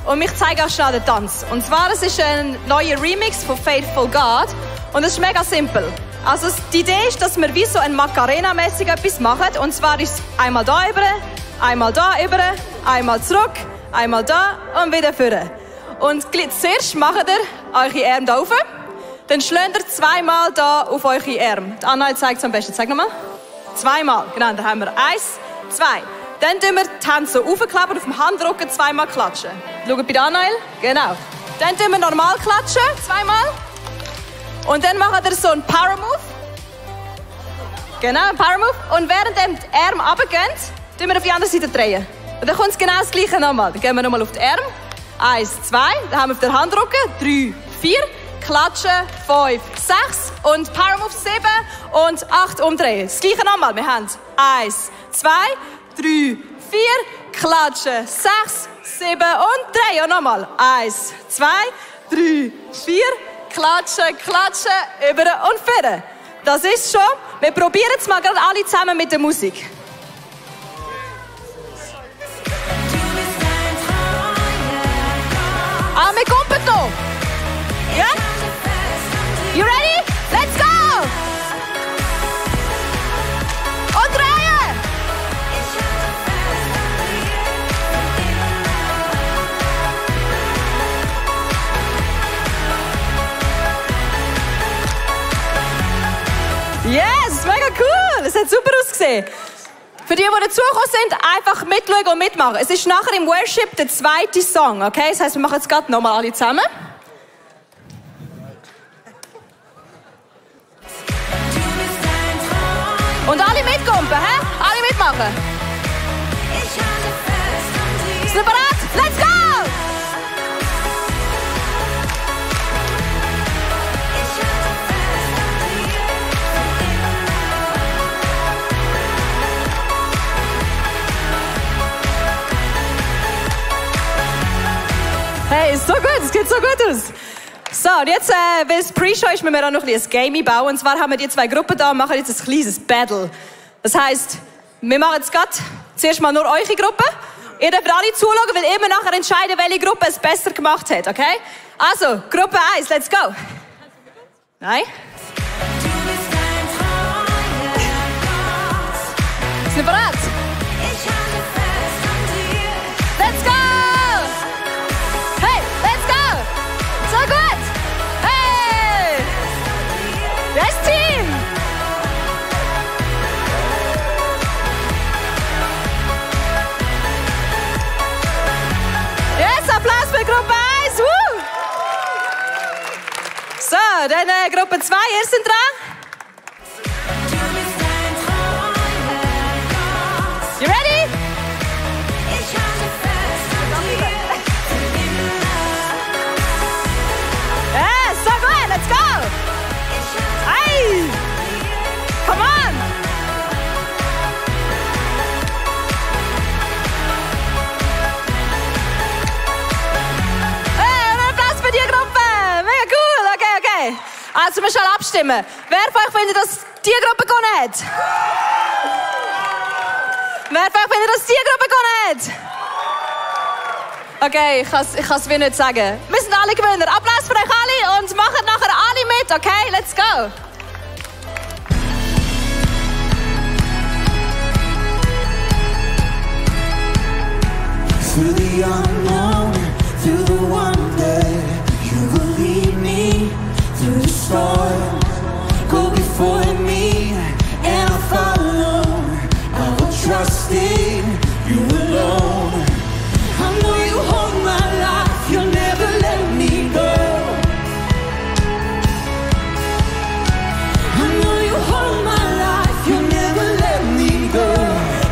und ich zeige euch schnell den Tanz. Und zwar, es ist ein neuer Remix von Faithful God und es ist mega simpel. Also die Idee ist, dass wir wie so ein Macarena-mäßig etwas machen. Und zwar ist es einmal da über, einmal da über, einmal zurück, einmal da und wieder vorne. Und zuerst macht ihr eure Arme da rauf. Dann schlägt ihr zweimal da auf eure Arme. Die Anna zeigt es am besten. Zeig nochmal. Zweimal. Genau, dann haben wir 1, 2. Dann tun wir die Hände so aufklappen, auf dem Handrücken zweimal klatschen. Schaut bei der Anna. Genau. Dann tun wir normal klatschen, zweimal. Und dann macht ihr so einen Power Move. Genau, einen Power Move. Und während die Arme runtergehen, tun wir auf die andere Seite drehen. Und dann kommt es genau das Gleiche nochmal. Dann gehen wir nochmal auf die Arme. 1, 2. Dann haben wir auf den Handrücken. 3, 4. Klatschen. 5, 6. Und Power Move 7 und 8 umdrehen. Das Gleiche nochmal. Wir haben 1, 2, 3, 4. Klatschen. 6, 7 und 3. Und nochmal. 1, 2, 3, 4. Klatschen, klatschen, über und vorne. Das ist schon. Wir probieren es mal gerade alle zusammen mit der Musik. Ah, wir kommen noch. Ja? You ready? Let's go! Und drehen! Yes, mega cool! Es hat super ausgesehen. Für die dazugekommen sind, einfach mitschauen und mitmachen. Es ist nachher im Worship der zweite Song, okay? Das heisst, wir machen jetzt gerade nochmal alle zusammen. Und alle mitkommen, hä? Alle mitmachen. Sind wir bereit? Let's go! Hey, ist so gut, es geht so gut aus. So, und jetzt, weil es Pre-Show ist, müssen wir auch noch ein bisschen ein Game bauen. Und zwar haben wir die zwei Gruppen da und machen jetzt ein kleines Battle. Das heisst, wir machen jetzt gerade zuerst mal nur eure Gruppe. Ihr dürft alle zuschauen, weil immer nachher entscheiden, welche Gruppe es besser gemacht hat, okay? Also, Gruppe 1, let's go. Nein? Sind wir bereit? Let's go! Hey, let's go! So gut! Hey! Das Team! Yes, Applaus für Gruppe 1! Woo! So, dann Gruppe 2, ihr seid dran. You ready? Yes, so good, let's go! Hey! Come on! Hey, einen Applaus für die Gruppe! Mega cool, okay. Also, wir sollen abstimmen. Wer von euch findet, dass die Gruppe gewonnen hat? Wer von euch findet, dass die Gruppe gewonnen hat? Okay, ich kann es wie nicht sagen. Wir sind alle Gewinner. Applaus für euch alle und macht nachher alle mit, okay? Let's go! Through the unknown, through the wonder, you will lead me through the storm. Go before me and I'll follow. I will trust in you alone. I know you hold my life, you'll never let me go. I know you hold my life, you'll never let me go.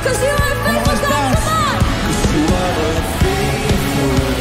'Cause you are faithful, God, come on. 'Cause you are a faithful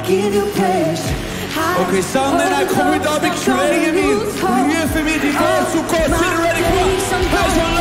give you praise. Okay, Soundmänner, komm heute Abend, schreien wir, rufen wir die Wahl zu Gott. Sind ihr ready? Come on.